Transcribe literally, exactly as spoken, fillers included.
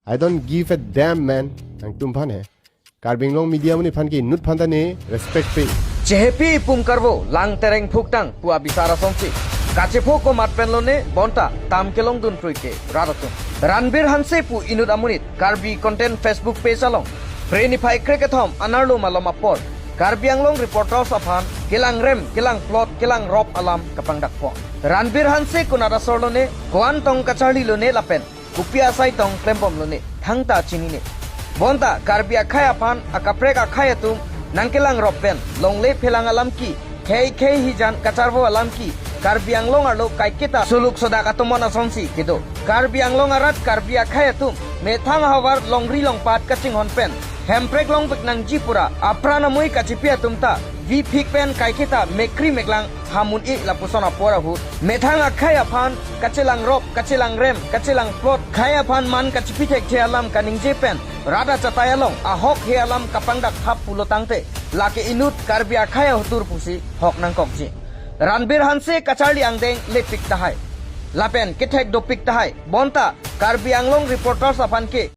I don't give a damn, man. Nangtum aphan he. Karbi Anglong media amonit aphan ke inut aphan ta ne respect pe. Chehepi ipum karvo lang tereng phuktang pu abisar asonsi kachepho komat pen lone bonta tam kelongdun prui ke rat atum. Ranbir Hanse pu inut amonit Karbi Content Facebook page along Phre niphai krekethom anerlo malom apor Karbi Anglong Reporters aphan kelangrem, kelangplot, kelangrop alam kapangdakpo. Ranbir Hanse konat asor lone, ko-an tong kacharli lone lapen kopi asai tong klembom lone, thangta chinine. Bonta Karbi akhei aphan akaprek akhei atum nangkelangrop pen longle phelang alam ke, khei khei hijan kacharvo alam ke, Karbi Anglong arlo kaiketa suluk sodak atomon asonsi kedo. Karbi Anglong arat Karbi akhei atum methang ahavar longri longpat kachinghon pen hemprek longpik nangji pura apran amoi kachipi atum ta viphik pen kaiketa mekri meklang hamun-e lapuson apor ahut methang akhei aphan kachelangrop, kachelangrem, kachelangplot, khei aphan man kachipi thekthe alam kaningje pen rat achatai along ahok he alam kapangdak thap pulo tangte, lake inut Karbi akhei ahotur pusi hok nangkokji. Ranbir Hanse kacharli angdeng lepik tahai lapen kethek dopik tahai, bonta Karbi Anglong Reporters aphan ke